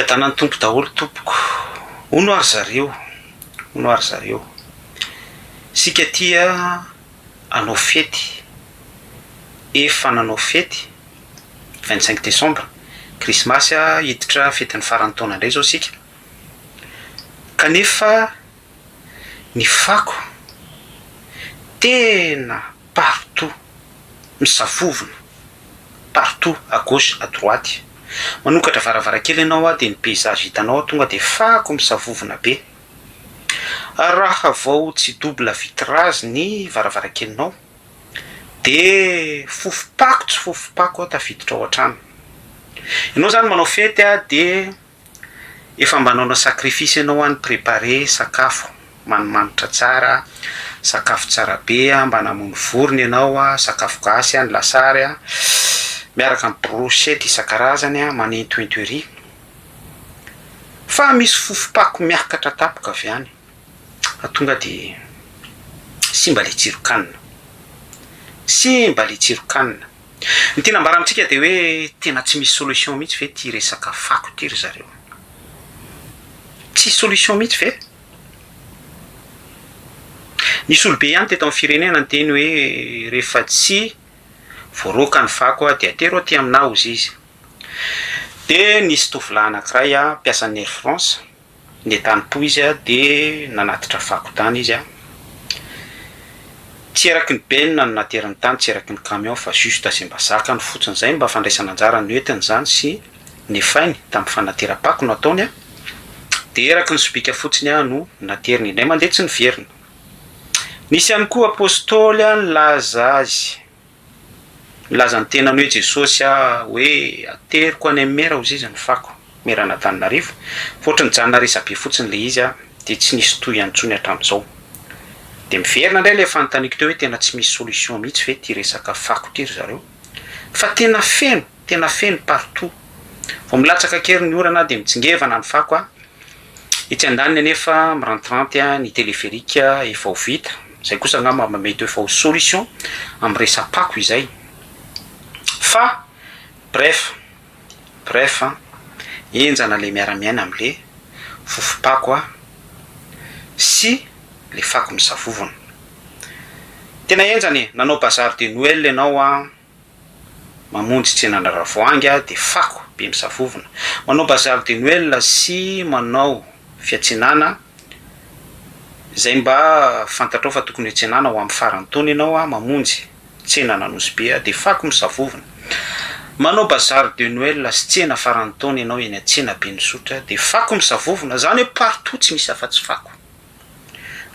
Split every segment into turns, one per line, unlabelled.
Fiadanan'ny Tompo daholo tompoko. Hono ary zareo, hono ary zareo. Isika aty hanao fety, efa nanao fety 25 décembre, krismasy hiditra fetin'ny faran'ny taona indray izao isika. Kanefa ny fako tena partout, misavovona partout à gauche à droite. Manokatra varavarankely ianao dia ny paysage hitanao tonga dia fako misavovona be. Raha vao tsy double vitrage ny varavarankelinao dia fofom-pako tsy fofom-pako tafiditra ao an-trano. Ianao izany manao fety dia Efa mba nanao sacrifice ianao an ni-preparer sakafo manimanitra tsara, sakafo tsara be an, mba namono vorona ianao an, sakafo gasy an, ny lasary an, miaraka amin'ny brochette isan-karazany an, manentoento ery. Fa misy fofom-pako miakatra tampoka avy any, fa tonga de simba le tsiron-kanina, simba le tsiron-kanina. Ny tiana ambara amintsika dia hoe tena tsy misy solution mihitsy ve ity resaka fako ity ry zareo? Tsisy solution mihitsy ve? Nisy olobe ihany teto amin'ny firenena niteny hoe rehefa tsy voaroaka ny fako dia atero aty aminà hozy izy. Dia nisy tovolahy anankiray mpiasan'ny Air France Nentanim-po izy dia nanatitra fako tany izy. Tsy eraky ny benne no nateriny tany, tsy eraky ny camion fa juste izay mba zakany fotsiny izay mba fandraisana anjara noentiny izany sy nefainy tamin'ny fanateram-pako no ataony dia eraky ny sobika fotsiny no nateriny indray mandeha tsy niverina. Nisy ihany koa apostoly nilaza azy. Milaza ny tenany hoe Jesosy aho hoe ateriko any amin'ny mera hozy izy ny fako, mera an'Antananarivo, fa ohatry ny nijanona resabe fotsiny ilay izy dia tsy nisy tohiny intsony hatramin'izao. Dia miverina indray ilay fanontaniako teo hoe tena tsy misy solution mihitsy ve ity resaka fako ity ry zareo? Fa tena feno, tena feno partout. Vao milatsaka kely ny orana dia mitsingevana ny fako a! Etsy andaniny anefa mirantiranty ny téléphérique efa ho vita, izay kosa angamba mba mety ho efa ho solution amin'ny resa-pako izay. Fa bref, bref an, henjana le miara-miaina amle fofom-pako a, sy le fako misavovona. Tena henjana e, nanao bazar de Noël ianao an, Mamonjy tsenan'Ravoahangy aho dia fako be misavovona. Manao bazar de Noël sy manao fiantsenana izay mba fantatrao fa tokony hiantsenana ho amin'ny faran'ny taona ianao aho mamonjy tsenan'Anosibe aho dia fako misavovona. Manao bazar de Noël sy tsena faran'ny taona ianao eny an-tsenaben'Isotry dia fako misavovona. Izany hoe partout tsy misy afa-tsy fako.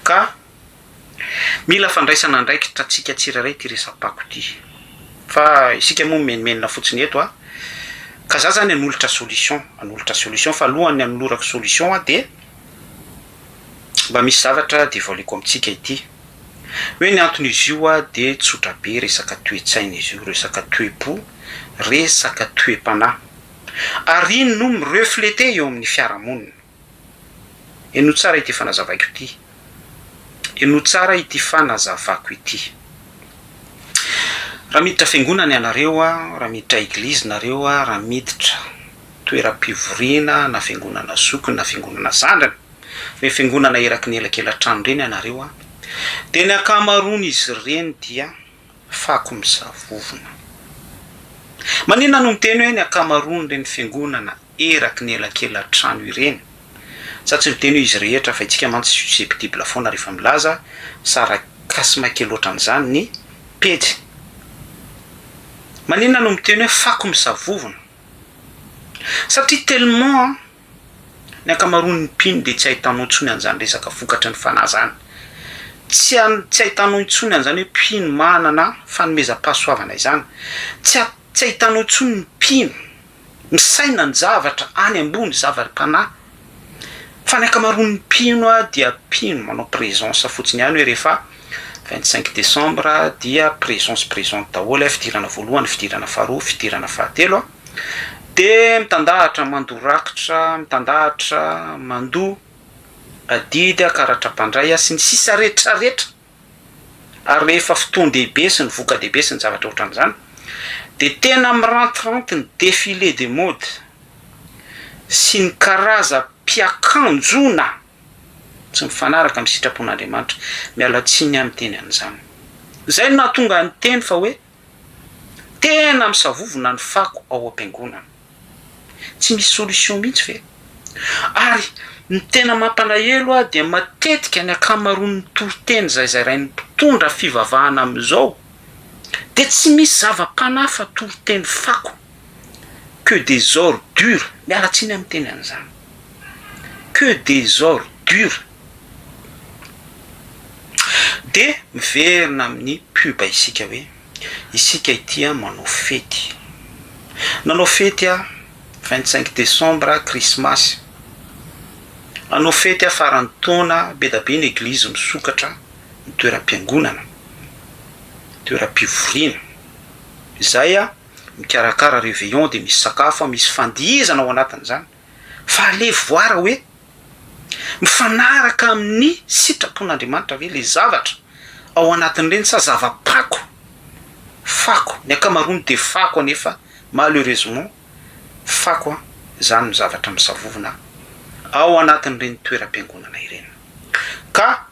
Ka. Mila fandraisana andraikitra tsika tsirairay ity resa-pako ity. Fa isika moa mimenomenona fotsiny eto a. Ka za zany hanolotra solution, hanolotra solution fa alohan'ny hanolorako solution aho dia mba misy zavatra devoileko amintsika ity. Hoe ny anton'izy io a dia tsotra be resaka toe-tsaina izy io, resaka toe-po, resaka toe-panahy. Ary iny no mi-refleter eo amin'ny fiarahamonina. Henoy tsara ity fanazavaiko ity. Henoy tsara ity fanazavako ity. Raha miditra fiangonana ianareo, raha miditra eglizy nareo, raha miditra toeram-pivoriana na fiangonana zokiny na fiangonana zandriny, ireny fiangonana eraky ny elakela-trano ireny ianareo, dia ny ankamaroan'izy ireny dia fako misavovona. Maninona no miteny hoe ny ankamaroan'ireny fiangonana eraky ny elakela-trano ireny. Za tsy miteny hoe izy rehetra fa itsika mantsy susceptible foana rehefa milaza sarcasme kely ohatran'izany ny pejy. Maninona no miteny hoe fako misavovona? Satria tellement ny ankamaroan'ny mpino dia tsy ahitanao intsony an'izany resaka vokatry ny fanahy zany. Tsy tsy ahitanao intsony an'izany hoe mpino manana fanomezam-pahasoavana izany. Tsy tsy ahitanao intsony ny mpino misaina ny zavatra any ambony, zava-panahy, fa ny ankamaroan'ny mpino dia mpino manao présence fotsiny ihany hoe rehefa 25 décembre dia présence présente daholo, fidirana voalohany, fidirana faharoa, fidirana fahatelo, dia mitandahatra mandoa rakitra, mitandahatra mandoa adidy, karatra mpandray sy ny sisa retraretra. Ary rehefa fotoan-dehibe sy ny voka-dehibe sy ny zavatra ohatran'izany dia tena mirantiranty ny défilé de mode. sy ny karazam-piakanjoana tsy mifanaraka amin'ny sitrapon'Andriamanitra. Miala tsiny aho miteny an'izany. Izay no nahatonga ahy niteny fa hoe tena misavovona ny fako ao am-piangonana. Tsy misy solution mihitsy ve? Ary ny tena mampalahelo ahy dia matetika ny ankamaroan'ny toriteny izay zarain'ny mpitondra fivavahana amin'izao dia tsy misy zava-panahy fa toriteny fako, que des ordures, miala tsiny aho miteny an'izany, que des ordures. Dia miverina amin'ny pub isika hoe isika ity manao fety. Nanao fety aho 25 décembre krismasy. Hanao fety aho faran'ny taona, be dia be ny eglizy misokatra, ny toeram-piangonana, toeram-pivoriana. Izay aho mikarakara réveillon dia misy sakafo, misy fandihizana ao anatin'izany. Fa allez voir hoe mifanaraka amin'ny sitrapon'Andriamanitra ve ilay zavatra ao anatin'ireny sa zava-pako? Fako, ny ankamaroany dia fako anefa malheureusement fako an, izany no zavatra misavovona ao anatin'ireny toeram-piangonana ireny. Ka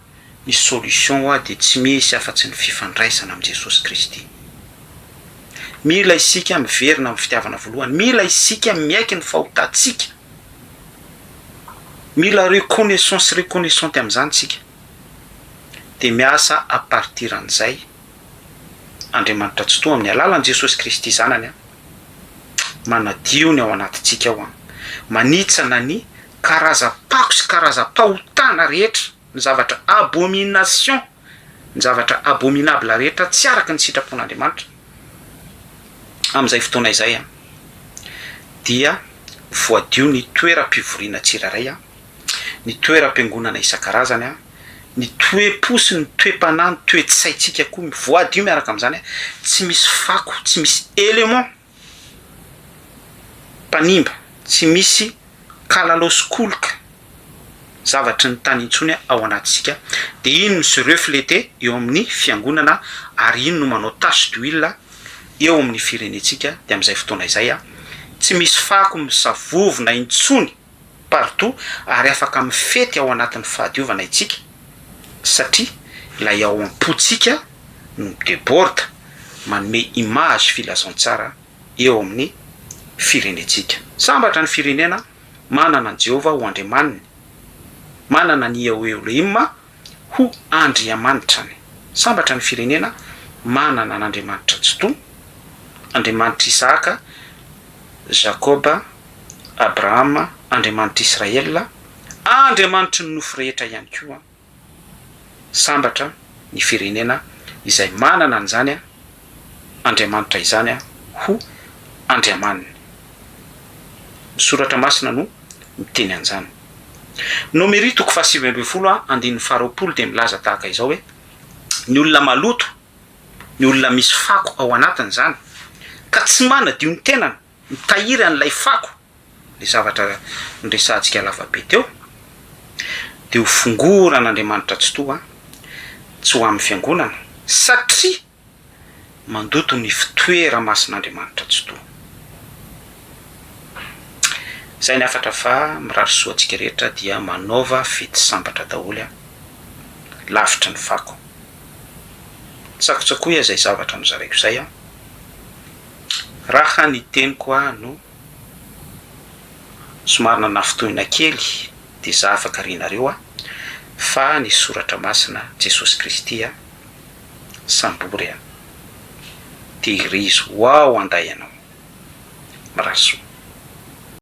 ny solution hoa dia tsy misy afa-tsy ny fifandraisana amin'i Jesosy Kristy. Mila isika miverina amin'ny fitiavana voalohany, mila isika miaiky ny fahotantsika, mila reconnaissant sy reconnaissante amin'izany isika, dia miasa à partir an'izay Andriamanitra Tsitoha amin'ny alalan'i Jesosy Kristy Zanany an, manadio ny ao anatintsika ao an, manitsana ny karazam-pako sy karazam-pahotana rehetra, ny zavatra abomination, ny zavatra abominable rehetra tsy araka ny sitrapon'Andriamanitra, amin'izay fotoana izay an, dia voadio ny toeram-pivoriana tsirairay an, ny toeram-piangonana isan-karazany an, ny toe-po sy ny toe-panahy, ny toe-tsaintsika koa voadio miaraka amin'izany an, tsy misy fako, tsy misy élément mpanimba, tsy misy kalalao sy koloka zavatry ny tany intsony ao anatintsika, dia iny no se refleter eo amin'ny fiangonana ary iny no manao tache d'huile eo amin'ny firenentsika, dia amin'izay fotoana izay tsy misy fako misavovona intsony partout ary afaka mifety ao anatin'ny fahadiovana itsika satria ilay ao am-pontsika no mi-deborde manome image filazantsara eo amin'ny firenentsika. Sambatra ny firenena manana an'i Jehovah ho Andriamaniny, manana an'i Yahweh Elohim ho Andriamanitrany. Sambatra ny firenena manana an'Andriamanitra Tsitoha, Andriamanitr'i Isahaka, Jakoba, Abrahama, Andriamanitr'i Israel, Andriamanitry ny nofo rehetra ihany koa. Sambatra ny firenena izay manana an'izany Andriamanitra izany ho Andriamaniny. Ny Soratra Masina no miteny an'izany. Nomery toko faha-19 andininy faha-20 dia milaza tahaka izao hoe, Ny olona maloto, ny olona misy fako ao anatiny izany, ka tsy manadio ny tenany, mitahiry an'ilay fako, ilay zavatra noresahantsika lavabe teo, dia ho fongoran'Andriamanitra Tsitoha tsy ho amin'ny fiangonana, satria mandoto ny fitoera-masin'Andriamanitra Tsitoha. Izay ny hafatra fa mirary soa antsika rehetra dia manaova fety sambatra daholo an! Lavitry ny fako. Tsakotsakoy izay zavatra nozaraiko izay an! Raha ny teniko aho no somary nanafintohina kely dia za afaka rinareo aho fa ny soratra masina Jesosy Kristy a sambory a tehirizo ho ao anday ianao. Mirary soa.